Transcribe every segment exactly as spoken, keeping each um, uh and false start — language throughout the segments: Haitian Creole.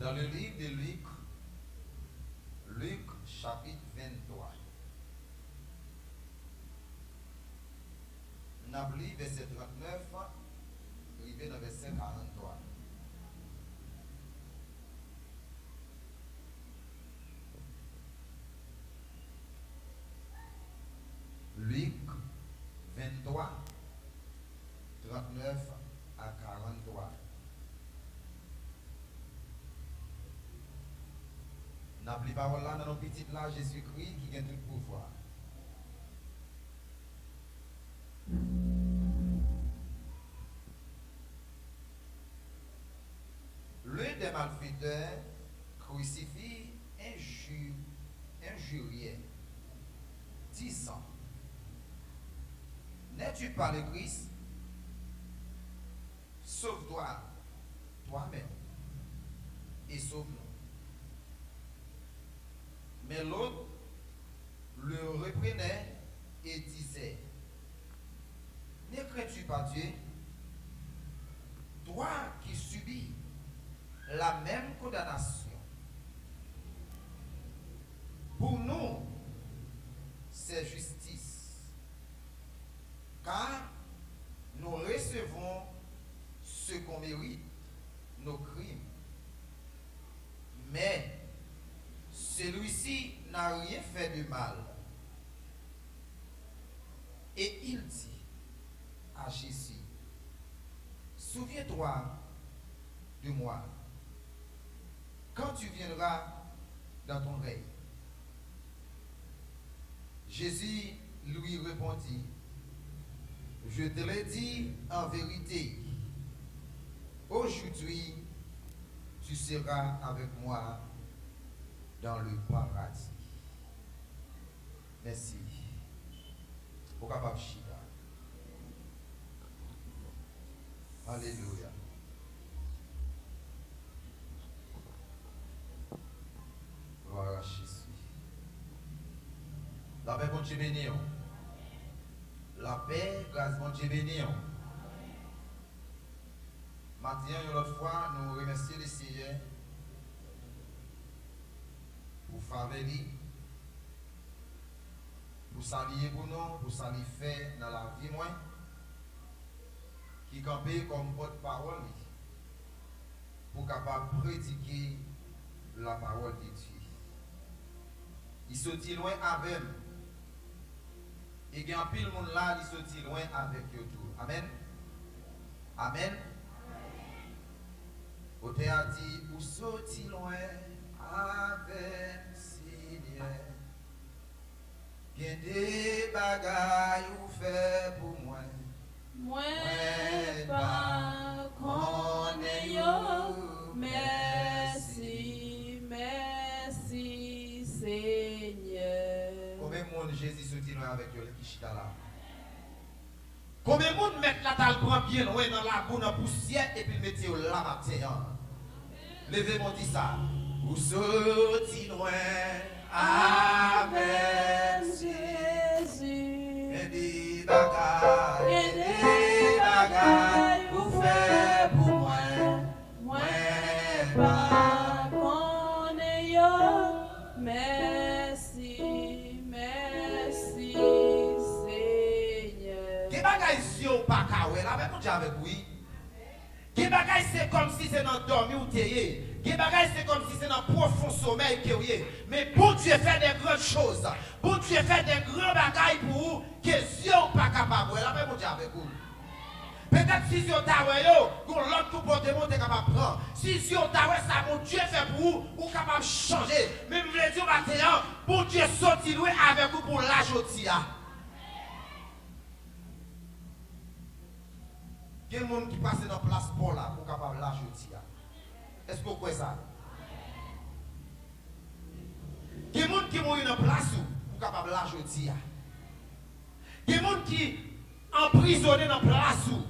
Dans le livre de Luc, Luc chapitre vingt-trois. N ap li vèsè trannèf rive nan vèsè karannwa. Lik venntwa, trannèf a karannwa. N ap li pawòl la nan non Pitit la, Jezikri, ki gen tout pouvwa. L'un des malfaiteurs crucifix inju- injuriait, disant, N'es-tu pas le Christ? Sauve-toi toi-même et sauve-nous. Mais l'autre le reprenait et disait, Ne crains-tu pas Dieu, toi qui subis la même condamnation? Pour nous, c'est justice, car nous recevons ce qu'on mérite, nos crimes. Mais celui-ci n'a rien fait de mal. Et il dit à Jésus, Souviens-toi de moi quand tu viendras dans ton règne. Jésus lui répondit, Je te le dis en vérité, aujourd'hui tu seras avec moi dans le paradis. Mèsi. Ou kapab chita. Alelouya. Glwa a Jezi. Lapè Bondye beni w. Lapè, gras Bondye beni w. Maten an, yon lòt fwa, nou remèsye Lesenyè pou favè li, pou sa li ye pou nou, pou sa li fè nan lavi mwen, ki kanpe kòm pòtpawòl li, pou kapab predike la parole de Dieu. Li soti lwen avè m. E gen anpil moun la, li soti lwen avèk yo tou. Amèn. Amèn. Otè a di, Ou soti lwen avè m, Senyè. Gen de bagay ou fè pou mwen. Mwen pa konnen yo. Mèsi, mèsi, Senyè. Konbyen moun Jezi soti lwen avèk yo, lè ki chita la? Konbyen moun Mèt la t al pran byen lwen nan labou, nan pousyè, epi l mete yo la maten an? Leve men w, di sa. Ou soti lwen avè m, Jezi. Gen de bagay, gen de bagay ou fè pou mwen. Mwen pa konnen yo. Mèsi, mèsi, Senyè. Gen bagay zye w pa ka wè. Lapè Bondye avèk ou, wi. Gen bagay se kòmsi se nan dòmi w te ye. Gen bagay se kòmsi se nan pwofon somèy ke w ye. Men Bondye fè de gran choz. Bondye fè de gran bagay pou ou ke zye w pa kapab wè. Lapè Bondye avèk ou. Petèt si zye w ta wè yo, gon lòt konpòteman w te kapab pran. Si zye w ta wè sa Bondye fè pou ou, ou kapab chanje. Men m vle di w maten an, Bondye soti lwen avèk ou pou w la jodi a. Gen moun ki pase nan plas pa w la pou w kapab la jodi a. Èske w kwè sa? Gen moun ki mouri nan plas ou pou w kapab la jodi a. Gen moun ki anprizone nan plas ou.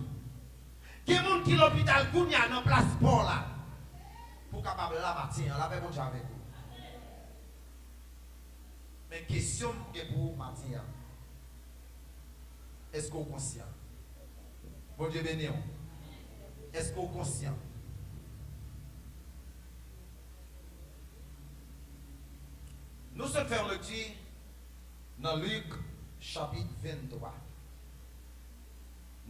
Gen moun ki lopital kounye a nan plas pa w la. Pou w kapab la maten an, lapè Bondye avèk ou. Men kesyon m gen pou ou maten an. Èske w konsyan? Bondye beni w. Èske w konsyan? Nou sot fè yon lekti nan Lik, chapit venntwa.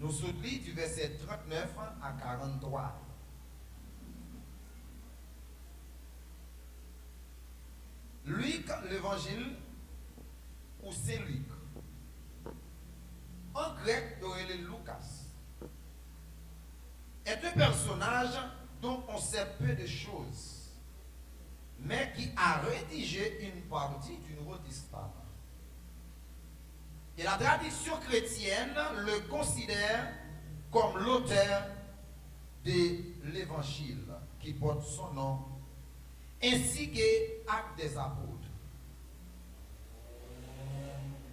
Nou sot li di vèsè trannèf a karannntwa. Lik, Levanjil ou Sen Lik. An grèk, yo rele Loukas. Est un personnage dont on sait peu de choses, mais qui a rédigé une partie du Nouveau Testament. Et la tradition chrétienne le considère comme l'auteur de l'Évangile qui porte son nom, ainsi que Actes des Apôtres.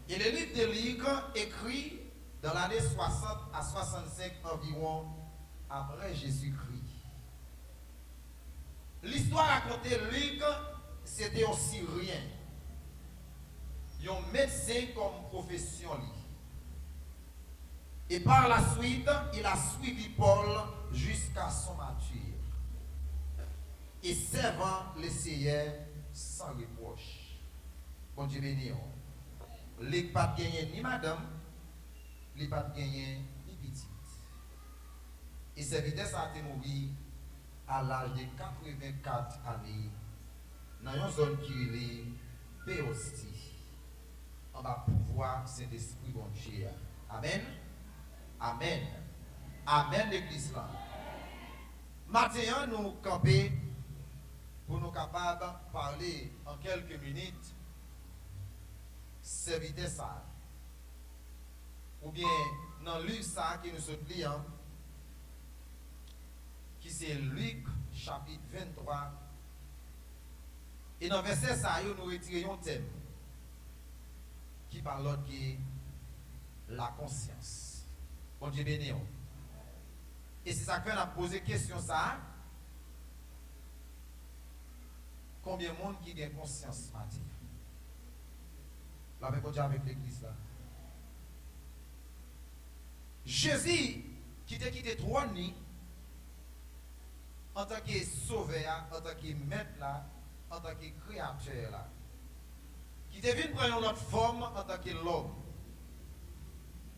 Et le livre de Luc, écrit dans l'année soixante à soixante-cinq environ après Jésus-Christ. Listwa rakonte Lik se te yon Siryen, yon medsen kòm pwofesyon li. Et par la suite, il a suivi Paul jusqu'à son martyre, et servant le Seigneur sans reproche. Bondye beni w. Lik pa t genyen ni madanm, li pa t genyen ni pitit. E sèvitè sa a te mouri a laj de katrevenkat ane nan yon zòn ki rele Beyosti, anba pouvwa Sentespri Bondye a. Amèn. Amèn. Amèn, legliz la. Maten an, nou kanpe pou nou kapab pale an kèlke minit sèvitè sa a. Oubyen nan liv sa a ke nou sot li an, ki se Lik, chapit venntwa. E nan vèsè sa yo, nou retire yon tèm ki pa lòt ke lakonsyans. Bondye beni w. E se sa k fè n ap poze kesyon sa a, konbyen moun ki gen konsyans maten an? Lapè Bondye avèk legliz la. Jezi, ki te kite twòn li antanke Sovè a, antanke Mèt la, antanke Kreyatè la, ki te vin pran yon lòt fòm antanke lòm,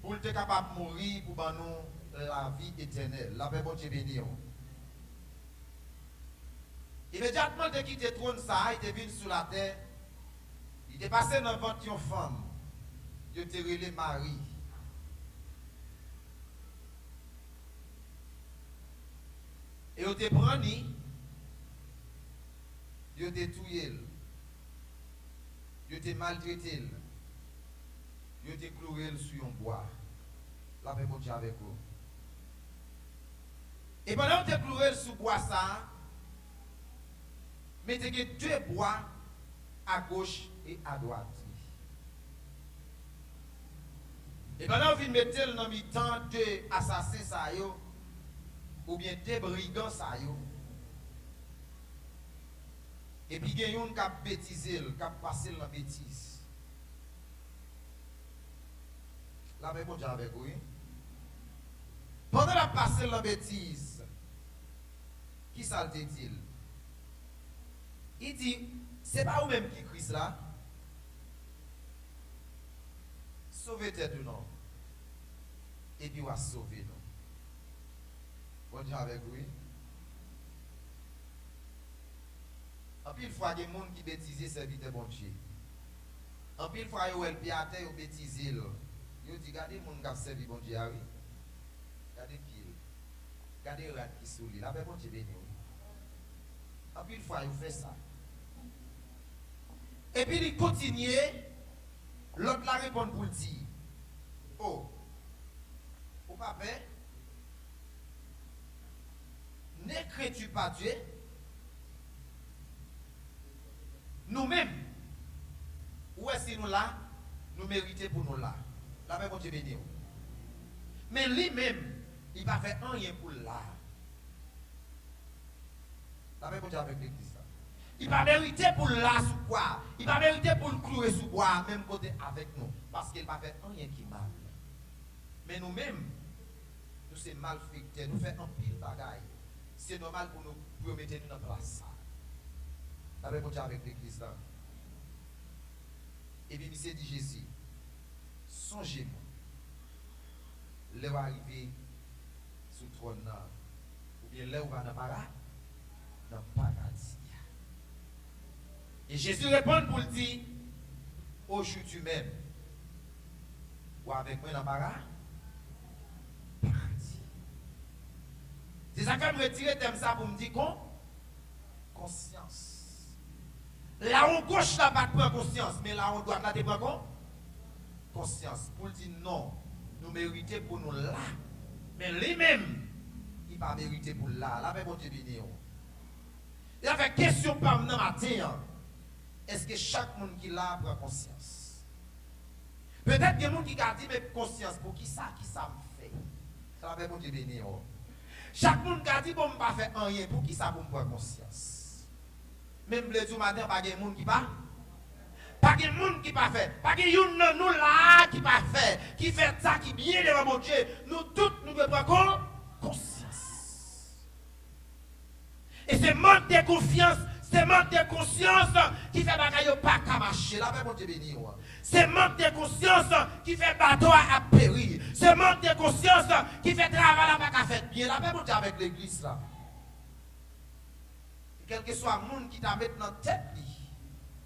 pou l te kapab mouri pou ban nou lavi etènèl. Lapè Bondye beni w. Imedyatman, l te kite twòn sa a, li te vin sou latè. Li te pase nan vant yon fanm yo te rele Mari. E yo te pran li, yo te touye l, yo te maltrete l, yo te kloure l sou yon bwa. Lapè Bondye avèk ou. E pandan yo te kloure l sou bwa sa a, men te gen de bwa agoch e adwat li. E pandan yo fin mete l nan mitan de asasen sa yo, oubyen de brigan sa yo, epi gen youn k ap betize l, k ap pase l nan betiz. Lapè Bondye avèk ou, wi. Pandan l ap pase l nan betiz, kisa l te di l? Li di, "Se pa ou menm ki Kris la? Sove tèt ou non, epi w a sove nou." Bondye avèk ou, wi. Anpil fwa, gen moun ki betize sèvitè Bondye. Anpil fwa, yo wè l pye atè, yo betize l. Yo di, "Gade moun k ap sèvi Bondye a, wi. Gade pye l. Gade rad ki sou li." Lapè Bondye beni w. Anpil fwa, yo fè sa. Epi li kontinye, lòt la reponn pou l di, "O, ou pa pè? Ne crains-tu pas Dieu? Nou menm, ou wè si nou la, nou merite pou nou la." Lapè Bondye beni w. Men li menm, li pa fè anyen pou l la. Lapè Bondye avèk legliz la. Li pa merite pou l la sou kwa. Li pa merite pou l kloure sou bwa a menm kote avèk nou. Paske l pa fè anyen ki mal. Men nou menm, nou se malfektè, nou fè anpil bagay. Se nòmal pou nou, pou yo mete nou nan plas sa. Lapè Bondye avèk legliz la. Epi misye di Jezi, sonje mwen lè w a rive sou twòn nan, oubyen lè w va nan para, nan paradi a. E Jezi reponn pou l di, aujourd'hui même, ou avèk mwen nan para, paradi. Se sa k fè m retire tèm sa pou m di kon, konsyans. Lawon goch la pa t pran konsyans, men lawon dwat la te pran kon, konsyans. Pou l di non, nou merite pou nou la. Men li menm, li pa merite pou l la. Lapè Bondye beni w. E avèk kesyon pa m nan maten an, èske chak moun ki la pran konsyans? Petèt gen moun ki ka di, men konsyans, poukisa, kisa m fè? Lapè Bondye beni w. Chak moun ka di, bon, m pa fè anyen, poukisa pou m pran konsyans? Men m vle di w maten, pa gen moun ki pa, pa gen moun ki pa fè, pa gen youn nan nou la a ki pa fè, ki fè sa ki byen devan Bondye. Nou tout, nou dwe pran kon, konsyans. E se mank de konfyans, se mank de konsyans ki fè bagay yo pa ka mache. Lapè Bondye beni w. Se mank de konsyans ki fè bato a ap peri. Se mank de konsyans ki fè travay la pa ka fèt byen. Lapè Bondye avèk legliz la. E kèlkeswa moun ki ta met nan tèt li,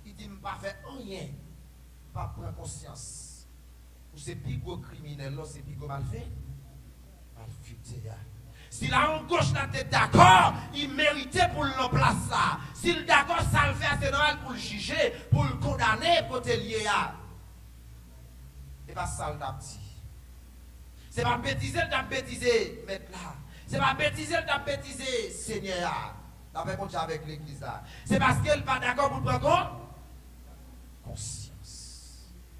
li di, m pa fè anyen, m p ap pran konsyans. Ou se pi gwo kriminèl la, ou se pi gwo malfe, malfektè a. Si lawon goch la te dakò, li merite pou l nan plas la. Si l dakò, sa l fè a se nòmal pou l jije, pou l kondane kote l ye a. E pa sa l t ap di. Se pa betize l t ap betize mèt la. Se pa betize l t ap betize Senyè a. Lapè Bondye avèk legliz la. Se paske l pa dakò pou l pran kon, konsyans.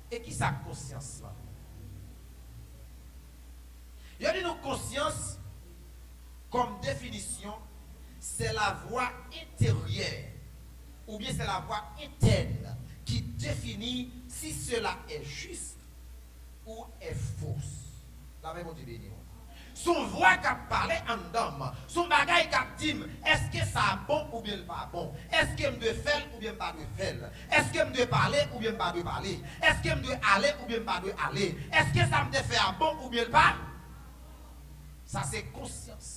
E kisa k konsyans lan? Yo di nou konsyans, kòm definisyon, c'est la voix intérieure, oubyen c'est la voix interne qui définit si cela est juste ou est faux. Lapè Bondye beni w. Se yon vwa k ap pale anndan m. Se yon bagay k ap di m, èske sa a bon oubyen l pa bon? Èske m dwe fè l oubyen m pa dwe fè l? Èske m dwe pale oubyen m pa dwe pale? Èske m dwe ale oubyen m pa dwe ale? Èske sa m te fè a bon oubyen l pa? Sa se konsyans.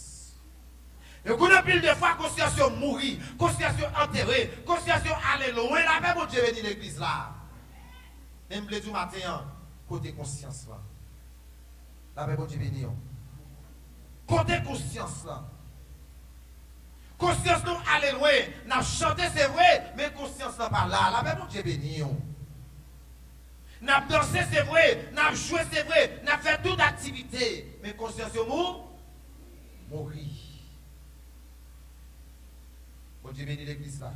E kounye anpil de fwa, konsyans yo mouri, konsyans yo antere, konsyans yo ale lwen. Lapè Bondye beni legliz la. Men m vle di w maten an, kote konsyans lan? Lapè Bondye beni w. Kote konsyans lan? Konsyans nou ale lwen. N ap chante, se vre, men konsyans lan pa la. Lapè Bondye beni w. N ap danse, se vre, n ap jwe, se vre, n ap fè tout aktivite, men konsyans yo mou, mouri. Bondye beni legliz la.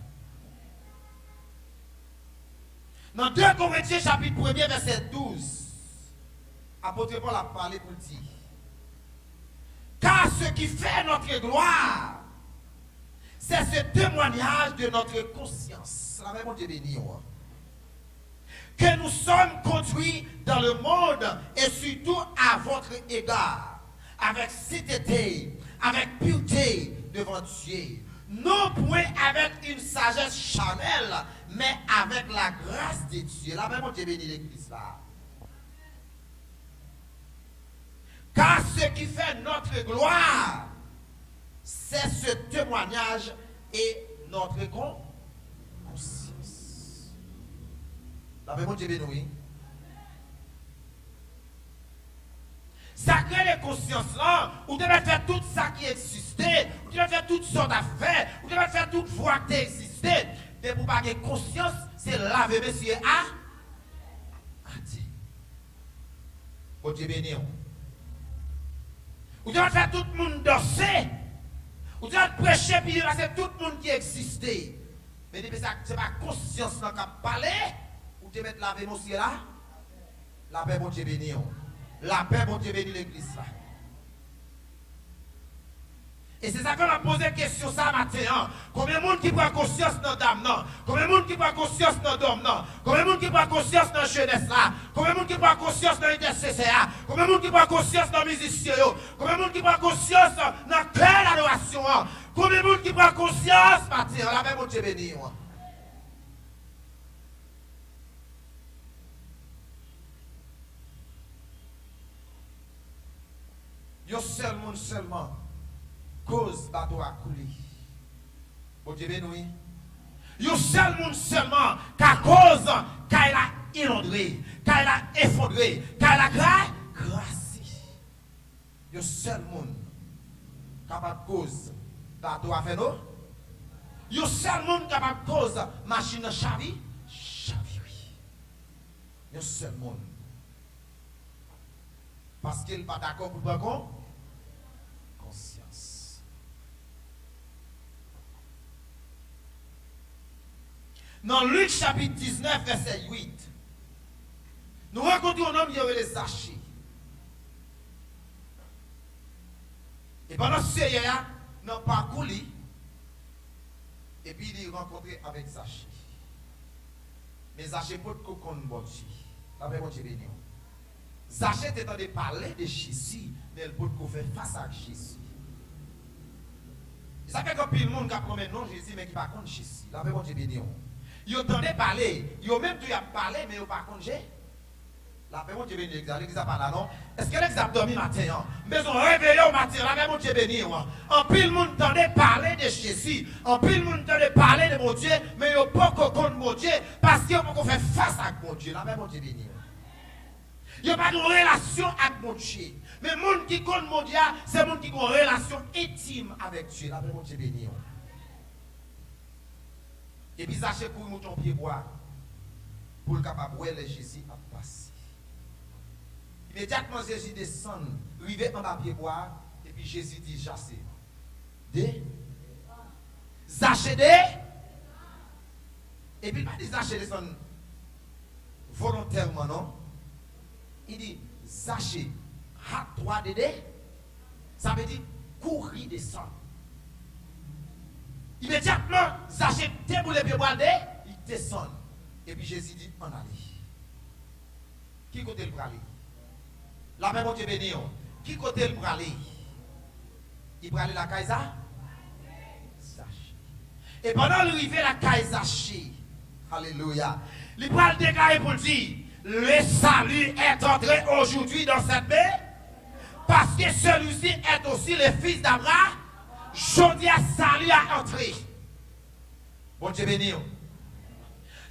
Nan de Korentyen chapit premye vèsè douz, apot Pòl ap pale pou l di, car ce qui fait notre gloire, c'est ce témoignage de notre conscience. Lapè Bondye beni w. Que nous sommes conduits dans le monde et surtout à votre égard, avec sainteté, avec pureté devant Dieu, non point avec une sagesse charnelle, mais avec la grâce de Dieu. Lapè Bondye beni legliz la. Car ce qui fait notre gloire, c'est ce témoignage et notre con-, konsyans. Lapè Bondye beni w, wi. Sa k rele konsyans lan, ou te mèt fè tout sa ki egziste, ou te mèt fè tout sa w ta fè, ou te mèt fè tout vwa k te egziste. Depi w pa gen konsyans, se lave men siye a, atè. Bondye beni w. Ou te mèt fè tout moun danse. Ou te mèt preche pi byen pase tout moun ki egziste. Men depi sa, se pa konsyans lan k ap pale, ou te mèt lave men w siye la. Lapè Bondye beni w. Lapè Bondye beni legliz la. E se sa k fè m ap poze kesyon sa maten an. Konbyen moun ki pran konsyans nan dam nan? Konbyen moun ki pran konsyans nan dòm nan? Konbyen moun ki pran konsyans nan jenès la? Konbyen moun ki pran konsyans nan entèsesè a? Konbyen moun ki pran konsyans nan mizisyen yo? Konbyen moun ki pran konsyans nan klè ladorasyon an? Konbyen moun ki pran konsyans maten an? Lapè Bondye beni w. Yon sèl moun sèlman koz bato a koule. Bondye beni w, wi. Yon sèl moun sèlman ka koz kay la inondre, kay la efondre, kay la kra-, krase. Yon sèl moun kapab koz bato a fè no. Yon sèl moun kapab koz machin nan chavi-, chavire. Yon sèl moun. Paske l pa dakò pou l pran kon-, konsyans. Nan Lik chapit diznèf, vèsè uit, nou rankontre yon nonm yo rele Zache. E pandan Seyè a, nan pakou li, epi li rankontre avèk Zache. Men Zache potko konn Bondye. Lapè Bondye beni w. Zache te tande pale de Jezi, men l potko fè fas ak Jezi. E sa fè gen anpil moun k ap renmen non Jezi, men ki pa konn Jezi. Lapè Bondye beni w. Yo tande pale, yo menm tou y ap pale, men yo pa konn Je-, Lapè Bondye beni legliz la. Legliz la pa la non. Èske legliz ap dòmi maten an? M bezwen reveye w maten an. Lapè Bondye beni w. Anpil moun tande pale de Jezi. Anpil moun tande pale de Bondye, men yo poko konn Bondye paske yo poko fè fas ak Bondye. Lapè Bondye beni w. Yo pa gen yon relasyon ak Bondye. Men moun ki konn Bondye a, se moun ki gen yon relasyon entim avèk Dye. Lapè Bondye beni w. Epi Zache kouri moute yon pyebwa pou l kapab wè lè Jezi ap pase. Imedyatman, Jezi desann, rive anba pyebwa a, epi Jezi di, Zache, de-, Zache, de-, epi l pa di Zache desann volontèman, non. Li di, Zache, hâte-toi de de-, sa vle di, kouri desann. Imedyatman, Zache deboule pyebwa l de-, li desann. Epi Jezi di, ann ale. Ki kote l prale? Lapè Bondye beni w. Ki kote l prale? Li prale lakay Za-, Zache. E pandan l rive lakay Zache, alelouya, li pral deklare pou l di, le salut est entré aujourd'hui dans cette maison, parce que celui-ci est aussi le fils d'Abraham. Jodi a, sali a antre. Bondye beni w.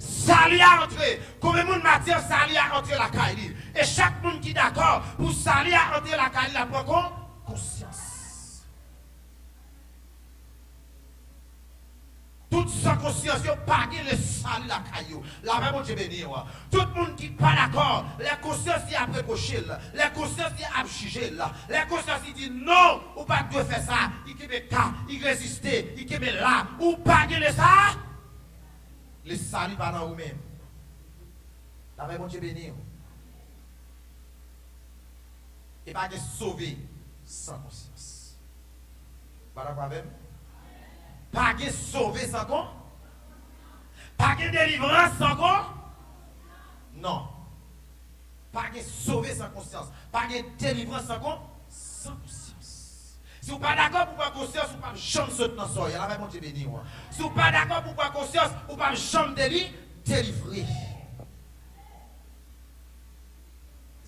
Sali a antre. Konbyen moun maten an sali a antre lakay li? E chak moun ki dakò pou sali a antre lakay li, l ap pran kon-, konsyans. Tout san konsyans yo pa gen le sali lakay yo. Lapè Bondye beni w. Tout moun ki pa dakò, lè konsyans li ap repwoche l, lè konsyans li ap jije l, lè konsyans li di non, ou pa t dwe fè sa, li kenbe ka, li reziste, li kenbe la, ou pa gen le sa, le sali pa nan ou menm. Lapè Bondye beni w. E pa gen sove san konsyans. Ou pa dakò avè m? Pa gen sove san kon-, pa gen delivrans san kon-, non. Pa gen sove san konsyans. Pa gen delivrans san kon-, san konsyans. Si w pa dakò pou pran konsyans, ou p ap janm sot nan sa w ye a. Lapè Bondye beni w. Si w pa dakò pou pran konsyans, ou p ap janm deli-, delivre.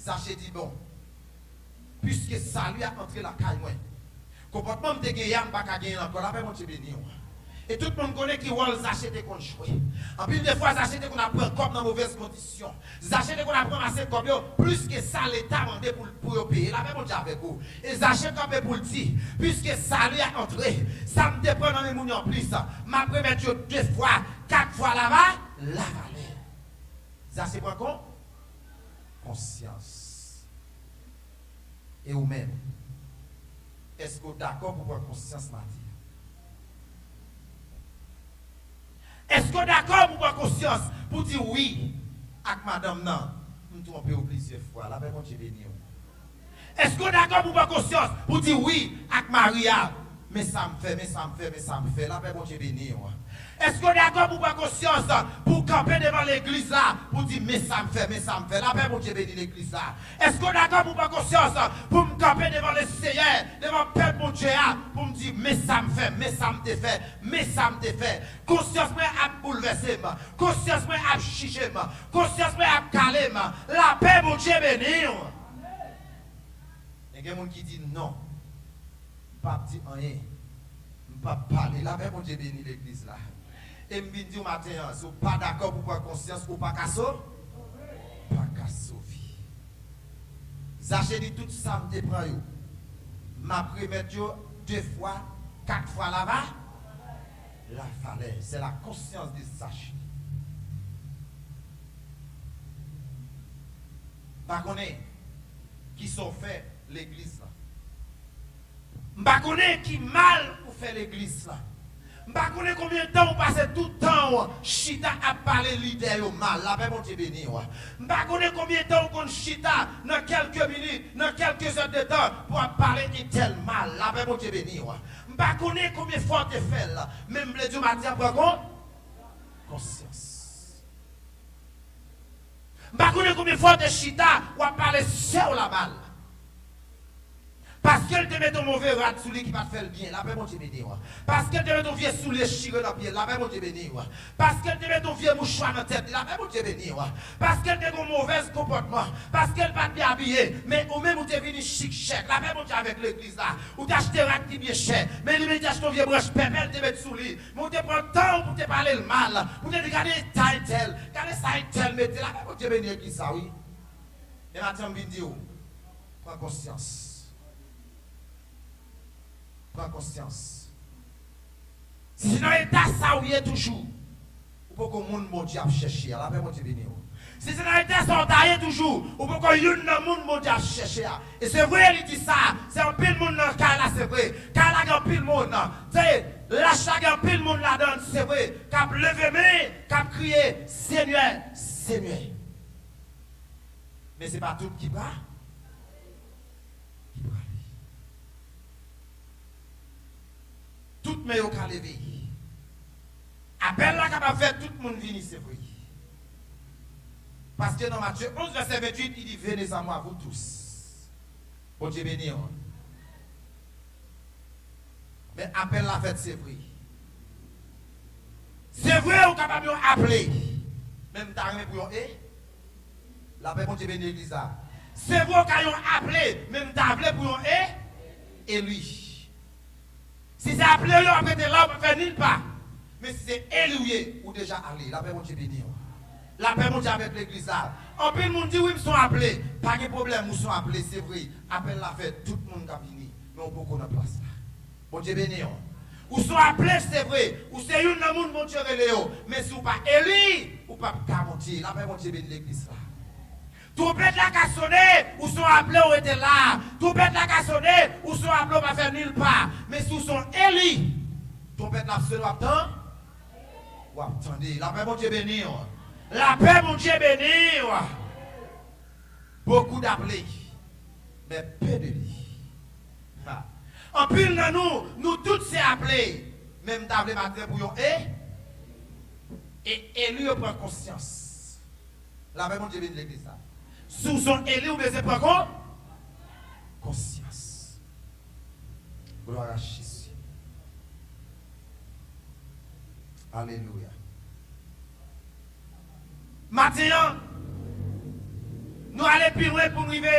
Zache di, bon, piske sali a antre lakay mwen, konpòtman m te genyen an, m pa ka genyen l ankò. Lapè Bondye beni w. E tout moun konnen ki wòl Zache te konn jwe. Anpil de fwa, Zache te konn ap pran kòb nan movèz kondisyon. Zache te konn ap ranmase kòb yo plis ke sa Leta mande pou, pou yo peye. Lapè Bondye avèk ou. E Zache kanpe pou l di, piske sali a antre, sa m te pran nan men moun yo anplis, m ap remèt yo de fwa, kat fwa lava-, lavalè. Zache pran kon-, konsyans. E ou menm, èske w dakò pou pran konsyans maten an? Èske w dakò pou pran konsyans, pou di wi ak madanm nan, m twonpe w plizyè fwa? Lapè Bondye beni w. Èske w dakò pou pran konsyans, pou di wi ak mari a? Men sa m fè, men sa m fè, men sa m fè. Lapè Bondye beni w. Èske w dakò pou pran konsyans, pou w kanpe devan legliz la, pou di men sa m fè, men sa m fè? Lapè Bondye beni legliz la. Èske w dakò pou pran konsyans, pou m kanpe devan Leseyè, devan pèp Bondye a, pou m di men sa m fè, men sa m te fè, men sa m te fè? Konsyans mwen ap boulvèse m. Konsyans mwen ap jije m. Konsyans mwen ap kale m. Lapè Bondye beni w. Men gen moun ki di non, p ap di anyen. M p ap pale. Lapè Bondye beni legliz la. E m vin di w maten an, si w pa dakò pou pran konsyans, ou pa ka so-, pa ka sove. Zache di tout sa m te pran yo, m ap remèt yo de fwa, kat fwa lava-, lavalè. C'est la conscience de Zache. M pa konnen kisa w fè legliz la. M pa konnen ki mal ou fè legliz la. M pa konnen konbyen tan ou pase tout tan w chita ap pale lidè yo mal. Lapè Bondye beni w. M pa konnen konbyen tan ou konn chita nan kèlke minit, nan kèlke zè de tan pou ap pale entèl mal. Lapè Bondye beni w. M pa konnen konbyen fwa w te fè l, men m vle di w maten an, pran kon-, konsyans. M pa konnen konbyen fwa w te chita, w ap pale sè w la mal. Paske l te mete yon move rad sou li ki pa t fè l byen, lapè Bondye beni w. Paske l te mete yon vye soulye chire nan pye l, lapè Bondye beni w. Paske l te mete yon vye mouchwa nan tèt li, lapè Bondye beni w. Paske l te gen yon movèz konpòtman, paske l pa t byen abiye, men ou menm ou te vini chik chèk, lapè Bondye avèk legliz la. Ou te achte rad ki byen chè, men li menm li te achte yon vye branch pèpè l te met sou li. Men w te pran tan w pou w te pale l mal, pou w te di, "Gade eta entèl, gade sa entèl mete." Lapè Bondye beni legliz sa, wi. Men maten an, m vin di w, pran konsyans. Pran konsyans. Si se nan eta sa w ye toujou, ou poko moun Bondye ap chèche a. Lapè Bondye beni w. Si se nan eta sa w ta ye toujou, ou poko youn nan moun Bondye ap chèche a. E se vre, li di sa, se anpil moun nan kay la, se vre. Kay la gen anpil moun. Se lach la gen anpil moun ladan l, se vre. K ap leve men, k ap kriye, "Senyè, Senyè." Men se pa tout ki pra-, ki prale. Tout men yo ka leve. Apèl la kapab fè tout moun vini, se vre. Paske nan Matye onz, vèsè venntuit, li di, "Venez à moi, vous tous." Bondye beni w. Men apèl la fèt, se vre. Se vre, ou kapab yon aple. Men m ta renmen pou yon e-, lapè Bondye beni legliz la. Se vre, ou ka yon aple, men m ta vle pou yon e-, eli. Si se aple w ye, w ap rete la, ou p ap fè nil pa. Men si se eli w ye, ou deja ale. Lapè Bondye beni w. Lapè Bondye avèk legliz la. Anpil moun di, "Wi, m se yon aple." Pa gen pwoblèm, ou se yon aple, se vre. Apèl la fèt, tout moun ka vini. Men ou poko nan plas la. Bondye beni w. Ou se yon aple, se vre. Ou se youn nan moun Bondye rele yo. Men si w pa eli, ou p ap ka monte. Lapè Bondye beni legliz la. Twonpèt la ka sone, ou se yon aple, ou rete la. Twonpèt la ka sone, ou se yon aple, ou pa fè nil pa. Men si w se yon eli, twonpèt la ap sone, w ap tan-, w ap tande. Lapè Bondye beni w. Lapè Bondye beni w. Beaucoup d'appelés, mais peu d'élus. Ha. Anpil nan nou, nou tout se aple. Men m ta vle maten pou yon e-, e eli yo pran konsyans. Lapè Bondye beni legliz la. Si w se yon eli, ou bezwen pran kon-, konsyans. Glwa a Jezi. Alelouya. Maten an, nou ale pi lwen pou n rive,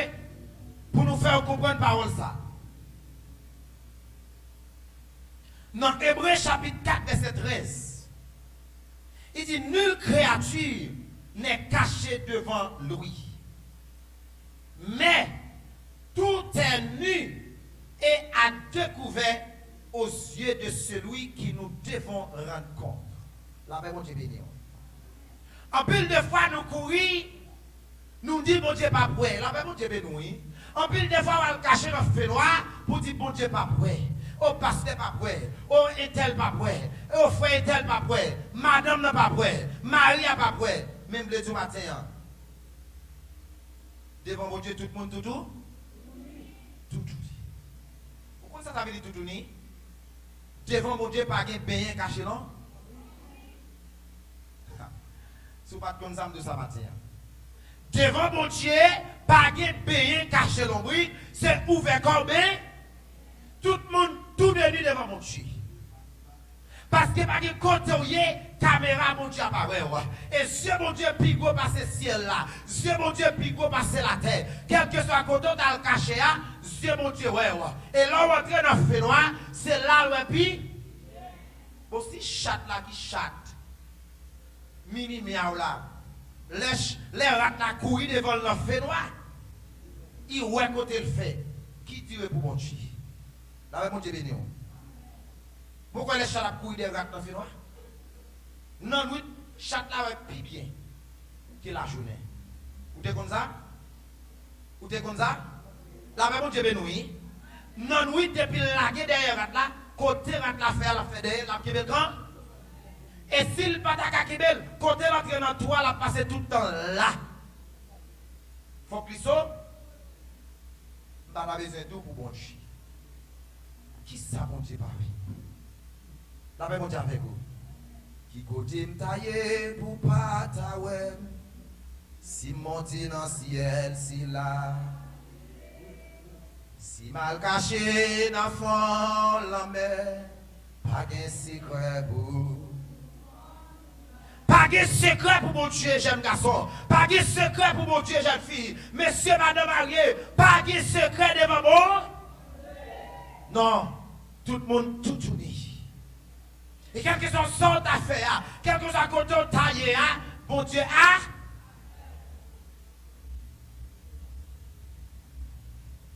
pou nou fè w konprann pawòl sa. Nan Ebre chapit kat, vèsè trèz, li di, "Nulle créature n'est cachée devant lui, mais tout est nu et à découvert aux yeux de celui qui nous devons rendre compte." Lapè Bondye beni w. Anpil de fwa, nou kouri, nou di Bondye p ap wè. Lapè Bondye beni w, wi. Anpil de fwa, w al kache nan fenwa pou di Bondye p ap wè. O, pastè p ap wè. O, entèl p ap wè. O, frè entèl p ap wè. Madanm nan p ap wè. Mari a p ap wè. Men m vle di w maten an, devan Bondye, tout moun toutou, toutou li. Ou konn sa sa vle di toutou li? Devan Bondye, pa gen benyen kache, non? Si w pa t konn sa, m di w sa maten an. Devan Bondye, pa gen benyen kache lonbrik, se ouvè kò w, ben, tout moun tou de nu devan Bondye. Paske pa gen kote w ye, kamera Bondye a pa wè w. E zye Bondye pi gwo pase syèl la. Zye Bondye pi gwo pase latè. Kèlkeswa kote w t al kache a, zye Bondye wè w. E lè w antre nan fenwa, se la l wè pi. Bon, si chat la ki chat, mimi myaw la, lè ch-, lè rat la kouri devan l nan fenwa, li wè kote l fè. Ki dire pou Bondye? Lapè Bondye beni w. Pokwa lè chat ap kouri dèyè rat nan fenwa? Nan nwit, chat la wè pi byen ke lajounen. Ou te konn sa? Ou te konn sa? Lapè Bondye beni w, wi. Nan nwit, depi l lage dèyè rat la, kote rat la fè a, l ap fè dèyè l, l ap kenbe l kan. E si l pa ta ka kenbe l, kote l antre nan twou a, l ap pase tout tan la. Fòk li so-, m pa ta bezwen di w pou Bondye. Kisa Bondye pa wè? Lapè Bondye avèk ou. Ki kote m ta ye pou w pa ta wè m? Si m monte nan syèl sila, si m al kache nan fon lanmè, pa gen sekrè pou. Pa gen sekrè pou Bondye, jèn gason. Pa gen sekrè pou Bondye, jèn fi. Mesye, madan marye, pa gen sekrè devan Bon-, non. Tout moun toutouni. E kèlkeswa sa w ta fè a, kèlkeswa kote w ta ye a, Bondye a.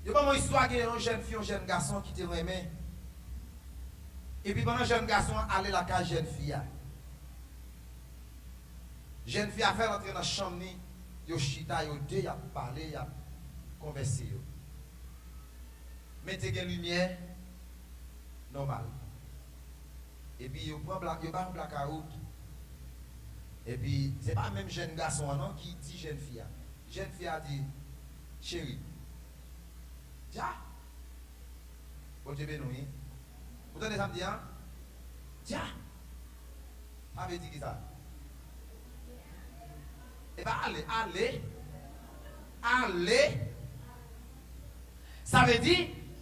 Yo ban mwen istwa, gen yon jèn fi, yon jèn gason ki te renmen. Epi pandan jèn gason an ale lakay jèn fi a, jèn fi a fè l antre nan chanm li, yo chita, yo de, y ap pale, y ap konvèse yo. Men te gen limyè nòmal. Epi yo pran bla-, yo ba yo blakawout. Epi se pa menm jèn gason an non ki di jèn fi a. Jèn fi a di, cheri, dja, Bondye beni w, wi. Ou tande sa m di a? Dja. Sa vle di kisa? E pa ale, ale. Ale. Sa vle di,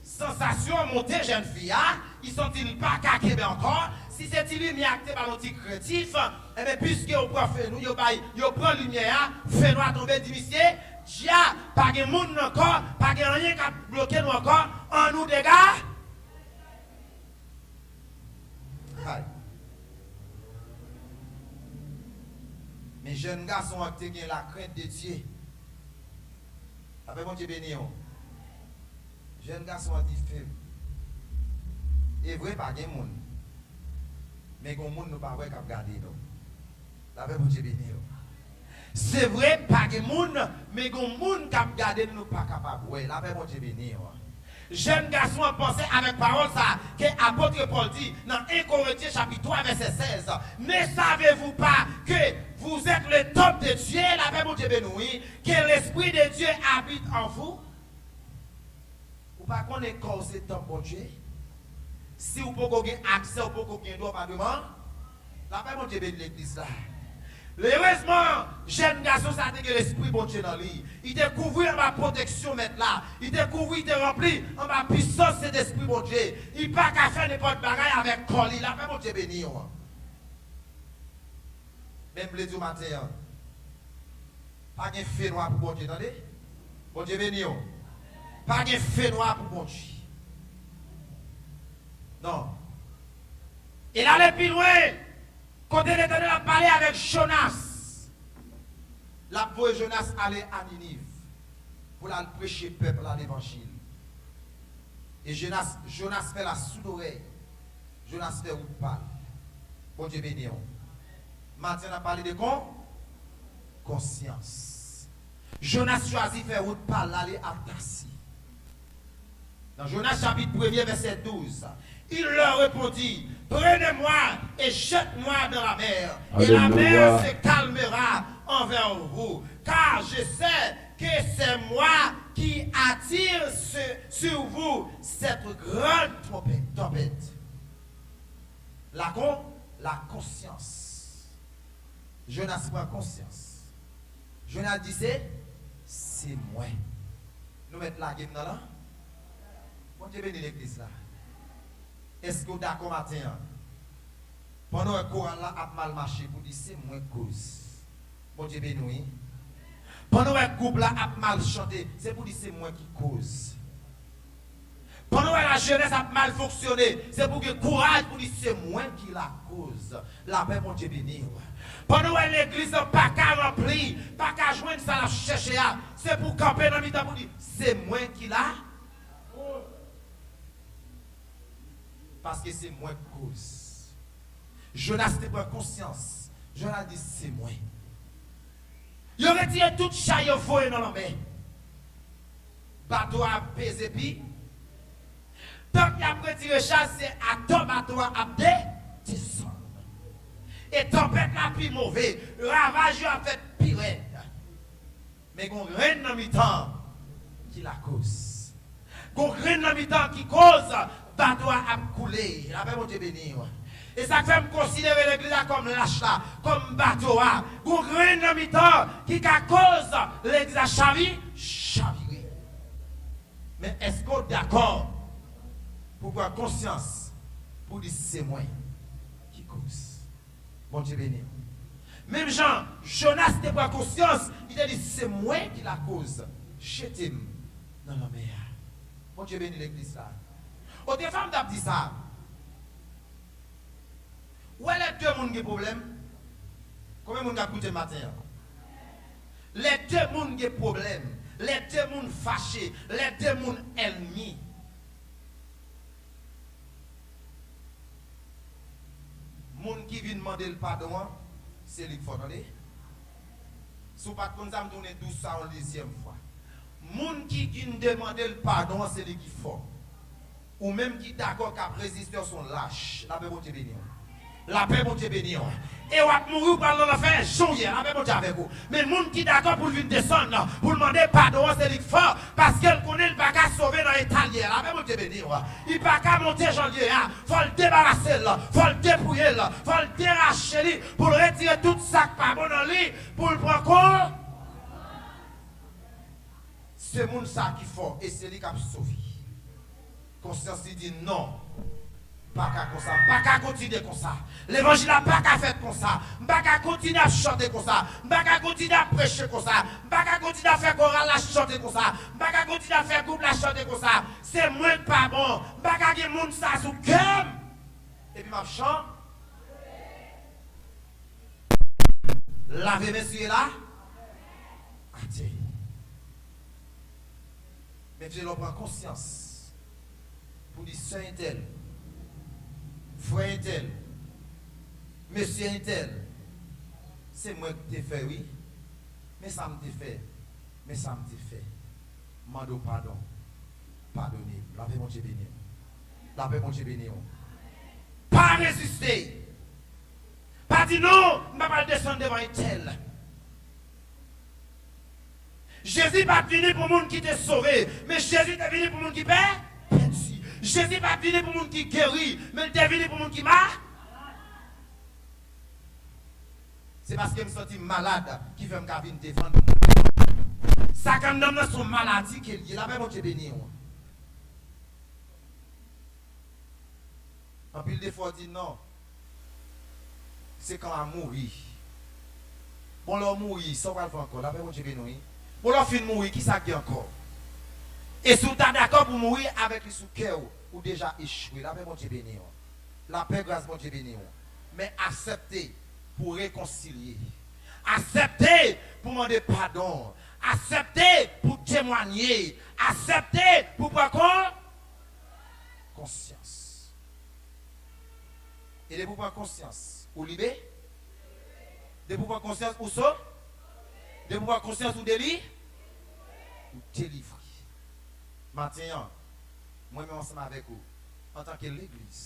sansasyon an monte jèn fi a, li santi l pa ka kenbe ankò. Si se ti limyè a ki te ba l yon ti krentif, enben, piske yo pran fenwa, yo bay, yo pran limyè a, fenwa tonbe, di misye, dja, pa gen moun ankò, pa gen anyen k ap bloke nou ankò, annou dega. Hay. Men jèn gason an ki te gen lakrent de Dye. Lapè Bondye beni w. Jèn gason an di, fi m, e vre pa gen moun, men gen yon moun nou pa wè k ap gade nou. Lapè Bondye beni w. Se vre, pa gen moun, men gen moun k ap gade n nou pa kapab wè. Lapè Bondye beni w. Jèn gason an panse avèk pawòl sa a ke apot Pòl di nan en Korentyen chapit twa vèsè sèz, ne savez-vous pas que vous êtes le temple de Dieu? Lapè Bondye beni w, wi. Que l'Esprit de Dieu habite en vous. Ou pa konnen kò w se tanp Bondye? Si w poko gen aksè, w poko gen dwa, w pa demann. Lapè Bondye beni legliz la. Erezman, jèn gason sa a te gen lespri Bondye nan li. Li te kouvri anba pwoteksyon Mèt la. Li te kouvri, li te ranpli anba pisans Sentespri Bondye. Li pa ka fè nenpòt bagay avèk kò li. Lapè Bondye beni w. Men m vle di w maten an, pa gen fenwa pou Bondye, tande? Bondye beni w. Pa gen fenwa pou Bondye. Non. E l ale pi lwen, kote Letènèl ap pale avèk Jonas. L ap voye Jonas ale a Niniv pou l al preche pèp la levanjil. E Jonas, Jonas fè l a soud orèy. Jonas fè wout pa l. Bondye beni w. Maten an, n ap pale de kon-, konsyans. Jonas chwazi fè wout pa l, l ale a Tasi. Dans Jonas chapitre premier, verset douze, il leur répondit, prenez-moi et jetez-moi dans la mer, et la mer se calmera envers vous, car je sais que c'est moi qui attire ce-, sur vous cette grande tempête. La con-, la conscience. Jonas pran konsyans. Jonas di, se, se mwen. Nou mèt lage m nan lan. Bondye beni legliz la. Èske w dakò maten an? Pandan w wè koral la ap mal mache, pou di se mwen k koz. Bondye beni w, wi. Pandan w wè gwoup la ap mal chante, se pou di se mwen ki koz. Pandan w wè lajenès ap mal fonksyone, se pou gen kouraj pou di se mwen ki lakoz. Lapè Bondye beni w. Pandan w wè legliz lan pa ka ranpli, pa ka jwenn sa l ap chèche a, se pou w kanpe nan mitan pou di se mwen ki la. Paske se mwen k koz. Jonas te pran konsyans. Jonas di, se mwen. Yo retire tout chay yo voye nan lanmè. Bato a ap peze pi. Tank y ap retire chay, se atò bato a ap de, desann. E tanpèt la pi move. Ravaj yo ap fèt pi rèd. Men gon grenn nan mitan ki lakoz. Gon grenn nan mitan ki koz bato a ap koule. Lapè Bondye beni w. E sa k fè m konsidere legliz la kòm lach la, kòm bato a. Gon grenn nan mitan ki ka koz legliz la chavi, chavire. Men èske w dakò pou pran konsyans pou di se mwen ki koz? Bondye beni w. Menm jan Jonas te pran konsyans, li te di, se mwen ki lakoz, jete m nan lanmè a. Bondye beni legliz la. Otrefwa m t ap di sa. Ou wè lè de moun gen pwoblèm, konbyen moun k ap koute m maten an? Lè de moun gen pwoblèm, lè de moun fache, lè de moun ènmi. Moun ki vin mande l padon an, se li k fò, tande. Si w pa t konn sa, m tounen di w sa yon dezyèm fwa. Moun ki vin demande l padon an, se li ki fò. Ou menm ki dakò k ap reziste w se yon lach. Lapè Bondye beni w. Lapè Bondye beni w. E w ap mouri, w pral nan lanfè, jan w ye a. Lapè Bondye avèk ou. Men moun ki dakò pou l vin desann, pou l mande padon an, se li k fò, paske l konnen l pa ka sove nan eta l ye a. Lapè Bondye beni w. Li pa ka monte jan l ye a. Fò l debarase l, fò l depouye l, fò l derache li, pou l retire tout sa k pa bon nan li, pou l pran kò. Se moun sa ki fò e se li k ap sove. Konsyans li di non. M pa ka konsa, m pa ka kontinye konsa. Levanjil la pa ka fèt konsa. M pa ka kontinye ap chante konsa. M pa ka kontinye ap preche konsa. M pa ka kontinye ap fè koral la chante konsa. M pa ka kontinye ap fè gwoup la chante konsa. Se mwen k pa bon. M pa ka gen moun sa sou kè m. Epi m ap chan-, lave men siye la atè. Men Dye lè w pran konsyans pou di sè entèl, frè entèl, mesye entèl, se mwen k te fè wi. Men sa m te fè, men sa m te fè. Mande w padon. Padone m. Lapè Bondye beni w. Lapè Bondye beni w. Pa reziste. Pa di non, m pa pral desann devan entèl. Jezi pa t vini pou moun ki te sove, men Jezi te vini pou moun ki pè-, pèdi. Jezi pa t vini pou moun ki geri, men l te vini pou moun ki ma-, Se paske m santi m malad ki fè m ka vin devan nou. Sa k anndan m nan se yon maladi ke l ye. Lapè Bondye beni w. Anpil de fwa w di non. Se kan a mouri. Bon, lè w mouri, sa w pral fè ankò? Lapè Bondye beni w, wi. Bon, lè w fin mouri, kisa k gen ankò? E si w ta dakò pou mouri avèk li sou kè w, ou deja echwe. Lapè Bondye beni w. Lapè, gras Bondye beni w. Men aksepte pou rekonsilye. Aksepte pou mande padon. Aksepte pou temwanye. Aksepte pou pran kon-, konsyans. E depi w pran konsyans, ou libe. Depi w pran konsyans, ou so-, depi w pran konsyans, ou deli-, ou delivre. Maten an, mwen menm ansanm avèk ou, antanke legliz.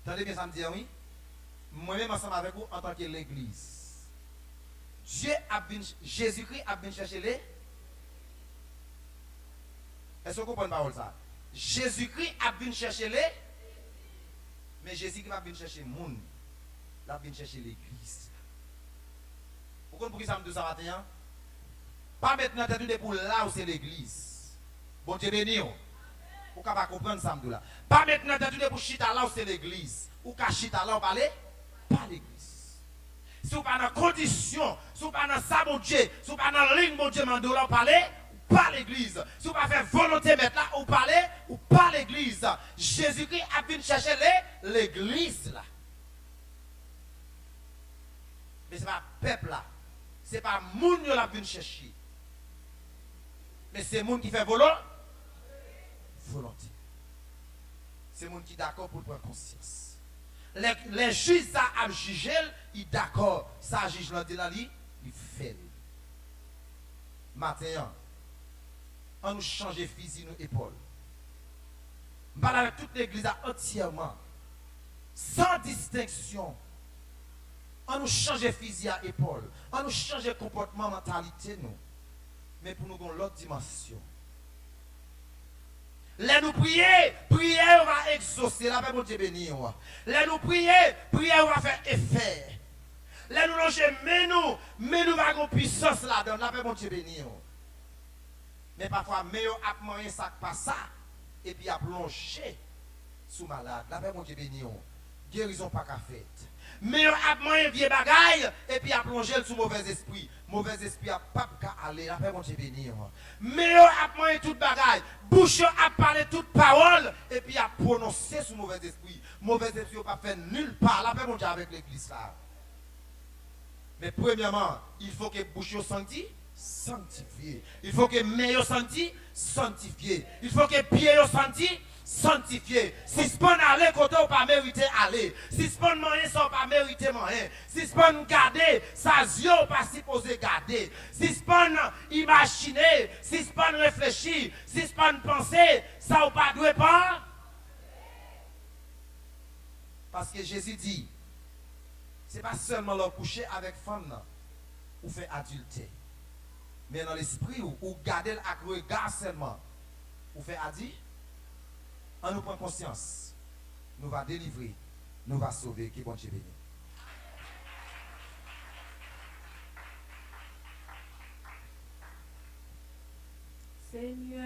Tande byen sa m di an, wi. Mwen menm ansanm avèk ou, antanke legliz. Dye ap vin, Jezikri ap vin chèche le-, Èske w konprann pawòl sa a? Jezikri ap vin chèche le-, men Jezikri p ap vin chèche moun. L ap vin chèche legliz. Ou konn poukisa m di w sa maten an? Pa met nan tèt ou depi w la ou se legliz. Bondye beni w. Ou Ou ka pa konprann sa m di w la. Pa met nan tèt ou depi w chita la, w se legliz. Ou ka chita la, w pale pa legliz. Si w pa nan kondisyon, si w pa nan sa Bondye, si w pa nan liy Bondye mande w la, w pale, ou pa legliz. Si w pa fè volonte Mèt la, ou pale, ou pa legliz. Jezikri ap vin chèche le, legliz la. Men se pa pèp la. Se pa moun yo l ap vin chèche. Men se moun ki fè volo, volonte. Se moun ki dakò pou l pran konsyans. Lè, lè jij sa ap jije l, li dakò. Sa jij lan di la, li, li fè l. Maten an, ann nou chanje fizi nou epòl. M pale avèk tout legliz la antyèman, san distenksyon. Ann nou chanje fizi a epòl. Ann nou chanje konpòtman, mantalite nou. Men pou nou gen yon lòt dimansyon. Lè nou priye, priyè yo va egzose. Lapè Bondye beni w. Lè nou priye, priyè yo va fè efè. Lè nou lonje men nou, men nou va gen pwisans ladan l. Lapè Bondye beni w. Men pafwa, men yo ap manyen sa k pa sa, epi y ap lonje sou malad. Lapè Bondye beni w. Gerizon pa ka fèt. Men yo ap manyen vye bagay, epi y ap lonje l sou movèzespri. Movèzespri a p ap ka ale. Lapè Bondye beni w. Men yo ap manyen tout bagay. Bouch yo ap pale tout pawòl, epi y ap pwononse sou movèzespri. Movèzespri yo p ap fè nil pa. Lapè Bondye avèk legliz la. Men premyèman, il faut que bouch yo santi, sanktifye. Il faut que men yo santi, sanktifye. Il faut que pye yo santi, sanktifye. Sispann ale kote w pa merite ale. Sispann manyen sa w pa merite manyen. Sispann gade sa zye w pa sipoze gade. Sispann imajine, sispann reflechi, sispann panse sa w pa dwe panse. Paske Jezi di, se pa sèlman lè w kouche avèk fanm nan, ou fè adiltè. Men nan lespri w, ou gade l ak rega sèlman, ou fè adi-, ann nou pran konsyans. Nou va delivre, nou va sove. Ke Bondye beni w. Senyè.